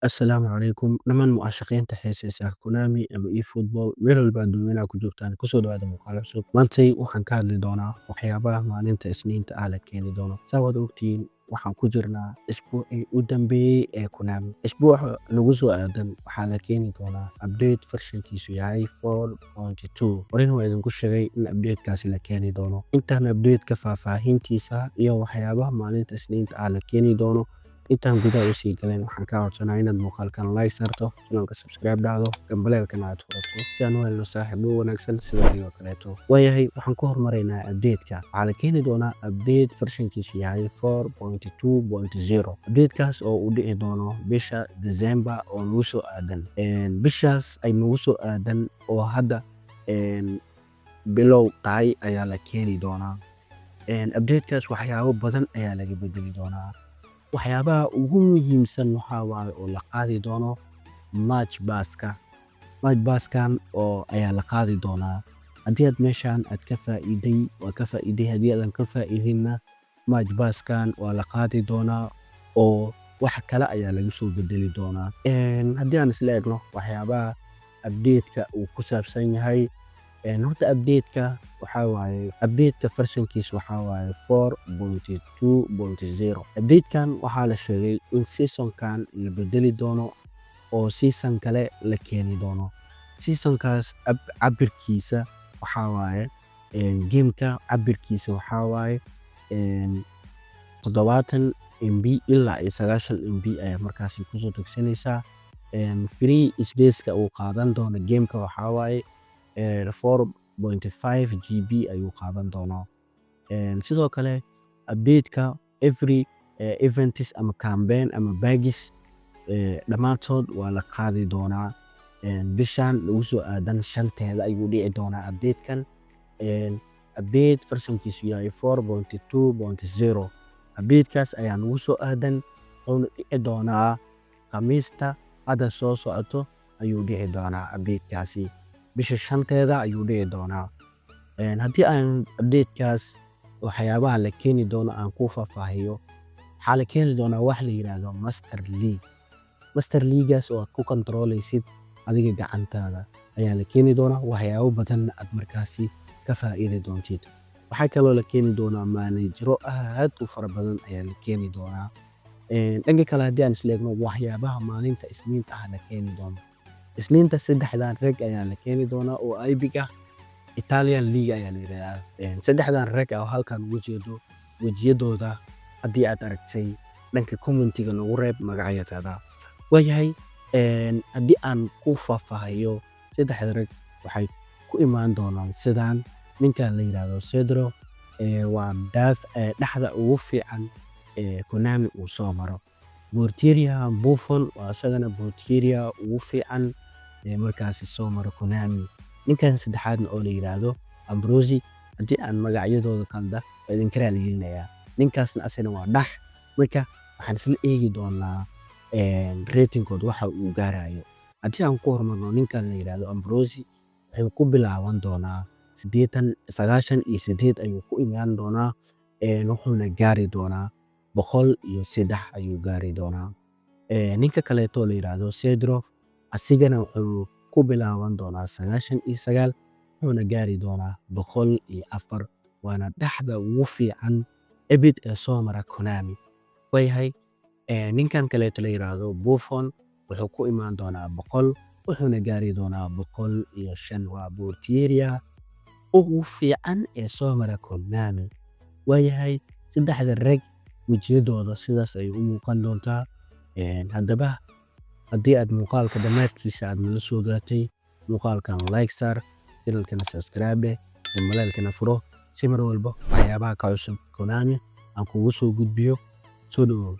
Assalaamu calaykum dhammaan mucaashaqiinta xiiseysa Konami ama eFootball, meel walba adduunyada ku joogtaan, kusoo dhawaada muuqaal cusub. Maantay waxaan ka hadli doonaa waxyaabaha maalinta Isniinta ah la keeni doono. Saa waad ogtihiin, waxaan ku jirnaa isbuucii u dambeeyey ee Konami. Isbuuca nagu soo aadan waxaa la keeni doonaa update versionkiisu yahay 4.2. Horena waa idinku sheegay in updatekaasi la keeni doono. Intaan updateka faahfaahintiisa iyo waxyaabaha maalinta Isniinta ah la keeni doono intaan gudaha usii galin, waxaan kaa codsanaa inaad muuqaalkan like saarto, channelka subscribe dhahdo, gambaleelkana aad furato, si aan u helno saaxiibo wanaagsan sida adigoo kaleeto. Waayahay, waxaan ku hormaraynaa updateka. Waxaa la keeni doonaa update versionkiisu yahay 4.2.0, updatekaas oo uu dhici doono bisha December oo nagu soo aadan. Bishaas ay nagu soo aadan oo hadda bilow tahay ayaa la keeni doonaa. Updatekaas waxyaabo badan ayaa laga bedeli doonaa. Waxyaabaha ugu muhiimsan waxaa waaye oo la qaadi doono match passka. Match passkan oo ayaa la qaadi doonaa. Haddii aad meeshan aad ka faa'iiday, waa ka faa'iiday; haddii aadan ka faa'iidinna, match passkan waa la qaadi doonaa oo wax kale ayaa laga soo bedeli doonaa. Haddii aan isla eegno waxyaabaha updateka uu ku saabsan yahay, horta updateka waxaa waaye, updateka versionkiisa waxaa waaye 4.2.0. Updatekan waxaa la sheegay in seasonkan la bedeli doono oo season kale la keeni doono. Seasonkaas cabirkiisa waxaa waaye, gameka cabirkiisa waxaa waaye 70 MB ilaa iyo 90 MB ayaa markaasi kusoo degsanaysaa. Free spaceka uu qaadan doono gameka waxaa waaye 4.5 GB ayuu qaadan doonaa. Sidoo kale updateka every events ama campaign ama packs dhammaantood waa la qaadi doonaa. Bishan lagu soo aadan shanteeda ayuu dhici doonaa update-kan, update versionkiisu yahay 4.2.0. Update-kaas ayaa nagu soo aadan, wuxuuna dhici doonaa Khamiista hadda soo socoto ayuu dhici doonaa update-kaasi, bisha shanteeda ayuu dhici doonaa. Haddii aan update-kaas waxyaabaha la keeni doono aan ku faahfaahiyo, waxaa la keeni doonaa wax la yiraahdo Master League. Master League-gaas oo aad ku control-eysid adiga gacantaada ayaa la keeni doonaa, waxyaabo badanna aad markaasi ka faa'iidi doontid. Waxaa kaloo la keeni doonaa manager-o aad u fara badan ayaa la keeni doonaa. Dhanka kale, haddii aan isla eegno waxyaabaha maalinta Isniinta ah la keeni doono, Isniinta saddexdan rag ayaa la keeni doonaa oo epic ah. Italian League ayaa la yiraahdaa. Saddexdan rag oo halkan ugu jeedo wejiyadooda, haddii aad aragtay, dhanka commentiga noogu reeb magacyadooda. Waayahay, haddii aan ku faahfaahiyo, saddexda rag waxay ku imaan doonaan sidaan: ninkan la yiraahdo Seedorf waa daaf dhexda ugu fiican ee Konami uu soo maro. Portieriyaha Buffon waa isagana portieriyaha ugu fiican ee markaasi soo maro Konami. Ninkan saddexaadna oo la yiraahdo Ambrosini, haddii aan magacyadooda qalda waa idinka raaligelinayaa, ninkaasna asagana waa dhax. Marka waxaan isla eegi doonaa ratingkood waxa uu gaarayo. Haddii aan ku hormarno ninkan la yiraahdo Ambrosini, wuxuu ku bilaaban doonaa 80, 98 ayuu ku imaan doonaa, wuxuuna gaari doonaa 103 ayuu gaari doonaa. Ninka kaleeto la yiraahdo Seedorf, asigana wuxuu ku bilaaban doonaa 99, wuxuuna gaari doonaa 104, waana dhexda ugu fiican ebid ee soo mara Konami. Waayahay, ninkan kaleeto la yiraahdo Buffon wuxuu ku imaan doonaa 100, wuxuuna gaari doonaa 105. Waa portieriya ugu fiican ee soo mara Konami. Waayahay, saddexda rag wejiyadooda sidaas ay u muuqan doontaa. Haddaba haddii aad muuqaalka dhammaadkiisa aad nala soo gaartay, muuqaalkan like saar, channelkana subscribe dheh, gambaleelkana furo, si mar walba waxyaabaha ka cusub Konami aan kugu soo gudbiyo. Soo dhawow.